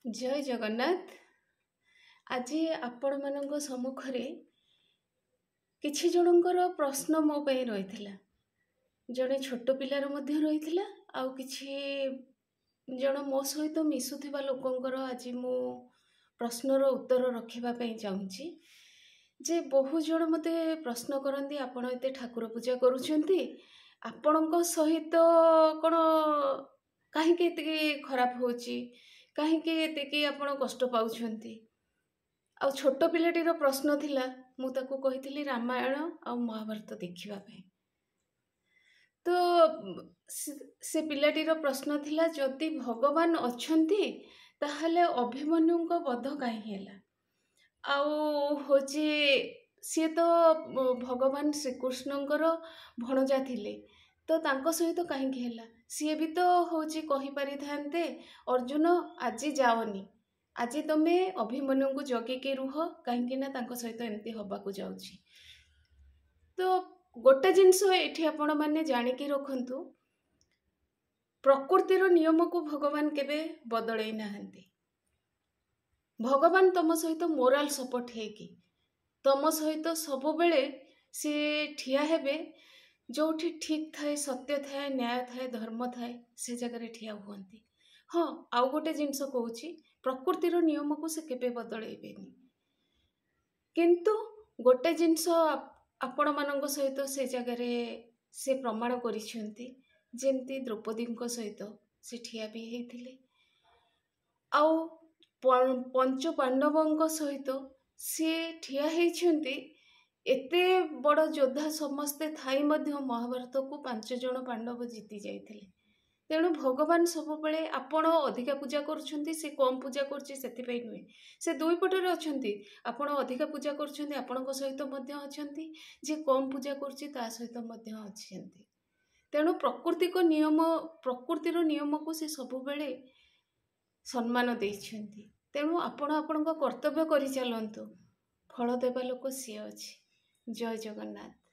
ଜୟ ଜଗନ୍ନାଥ। ଆଜି ଆପଣମାନଙ୍କ ସମ୍ମୁଖରେ କିଛି ଜଣଙ୍କର ପ୍ରଶ୍ନ ମୋ ପାଇଁ ରହିଥିଲା। ଜଣେ ଛୋଟ ପିଲାର ମଧ୍ୟ ରହିଥିଲା, ଆଉ କିଛି ଜଣ ମୋ ସହିତ ମିଶୁଥିବା ଲୋକଙ୍କର ଆଜି ମୁଁ ପ୍ରଶ୍ନର ଉତ୍ତର ରଖିବା ପାଇଁ ଚାହୁଁଛି। ଯେ ବହୁ ଜଣ ମୋତେ ପ୍ରଶ୍ନ କରନ୍ତି, ଆପଣ ଏତେ ଠାକୁର ପୂଜା କରୁଛନ୍ତି, ଆପଣଙ୍କ ସହିତ କ'ଣ କାହିଁକି ଏତିକି ଖରାପ ହେଉଛି, କାହିଁକି ଏତିକି ଆପଣ କଷ୍ଟ ପାଉଛନ୍ତି? ଆଉ ଛୋଟ ପିଲାଟିର ପ୍ରଶ୍ନ ଥିଲା, ମୁଁ ତାକୁ କହିଥିଲି ରାମାୟଣ ଆଉ ମହାଭାରତ ଦେଖିବା ପାଇଁ। ତ ସେ ପିଲାଟିର ପ୍ରଶ୍ନ ଥିଲା, ଯଦି ଭଗବାନ ଅଛନ୍ତି ତାହେଲେ ଅଭିମନ୍ୟୁଙ୍କ ବଧ କାହିଁ ହେଲା? ଆଉ ହେଉଛି ସିଏ ତ ଭଗବାନ ଶ୍ରୀକୃଷ୍ଣଙ୍କର ଭଣଜା ଥିଲେ, ତ ତାଙ୍କ ସହିତ କାହିଁକି ହେଲା? ସିଏ ବି ତ ହେଉଛି କହିପାରିଥାନ୍ତେ, ଅର୍ଜୁନ ଆଜି ଯାଅନି, ଆଜି ତମେ ଅଭିମନ୍ୟୁଙ୍କୁ ଜଗିକି ରୁହ, କାହିଁକି ନା ତାଙ୍କ ସହିତ ଏମିତି ହେବାକୁ ଯାଉଛି। ତ ଗୋଟେ ଜିନିଷ ଏଇଠି ଆପଣମାନେ ଜାଣିକି ରଖନ୍ତୁ, ପ୍ରକୃତିର ନିୟମକୁ ଭଗବାନ କେବେ ବଦଳେଇ ନାହାନ୍ତି। ଭଗବାନ ତମ ସହିତ ମୋରାଲ ସପୋର୍ଟ ହେଇକି ତମ ସହିତ ସବୁବେଳେ ସିଏ ଠିଆ ହେବେ। ଯେଉଁଠି ଠିକ୍ ଥାଏ, ସତ୍ୟ ଥାଏ, ନ୍ୟାୟ ଥାଏ, ଧର୍ମ ଥାଏ, ସେ ଜାଗାରେ ଠିଆ ହୁଅନ୍ତି। ହଁ, ଆଉ ଗୋଟେ ଜିନିଷ କହୁଛି, ପ୍ରକୃତିର ନିୟମକୁ ସେ କେବେ ବଦଳେଇବେନି। କିନ୍ତୁ ଗୋଟେ ଜିନିଷ ଆପଣମାନଙ୍କ ସହିତ ସେ ଜାଗାରେ ସେ ପ୍ରମାଣ କରିଛନ୍ତି, ଯେମିତି ଦ୍ରୌପଦୀଙ୍କ ସହିତ ସେ ଠିଆ ବି ହେଇଥିଲେ, ଆଉ ପଞ୍ଚ ପାଣ୍ଡବଙ୍କ ସହିତ ସିଏ ଠିଆ ହେଇଛନ୍ତି। ଏତେ ବଡ଼ ଯୋଦ୍ଧା ସମସ୍ତେ ଥାଇ ମଧ୍ୟ ମହାଭାରତକୁ 5 ଜଣ ପାଣ୍ଡବ ଜିତି ଯାଇଥିଲେ। ତେଣୁ ଭଗବାନ ସବୁବେଳେ, ଆପଣ ଅଧିକା ପୂଜା କରୁଛନ୍ତି, ସେ କମ୍ ପୂଜା କରୁଛି ସେଥିପାଇଁ ନୁହେଁ, ସେ ଦୁଇ ପଟରେ ଅଛନ୍ତି। ଆପଣ ଅଧିକା ପୂଜା କରୁଛନ୍ତି, ଆପଣଙ୍କ ସହିତ ମଧ୍ୟ ଅଛନ୍ତି, ଯିଏ କମ୍ ପୂଜା କରୁଛି ତା ସହିତ ମଧ୍ୟ ଅଛନ୍ତି। ତେଣୁ ପ୍ରକୃତିକ ନିୟମ, ପ୍ରକୃତିର ନିୟମକୁ ସେ ସବୁବେଳେ ସମ୍ମାନ ଦେଇଛନ୍ତି। ତେଣୁ ଆପଣ ଆପଣଙ୍କ କର୍ତ୍ତବ୍ୟ କରିଚାଲନ୍ତୁ, ଫଳ ଦେବା ଲୋକ ସିଏ ଅଛି। ଜୟ ଜଗନ୍ନାଥ।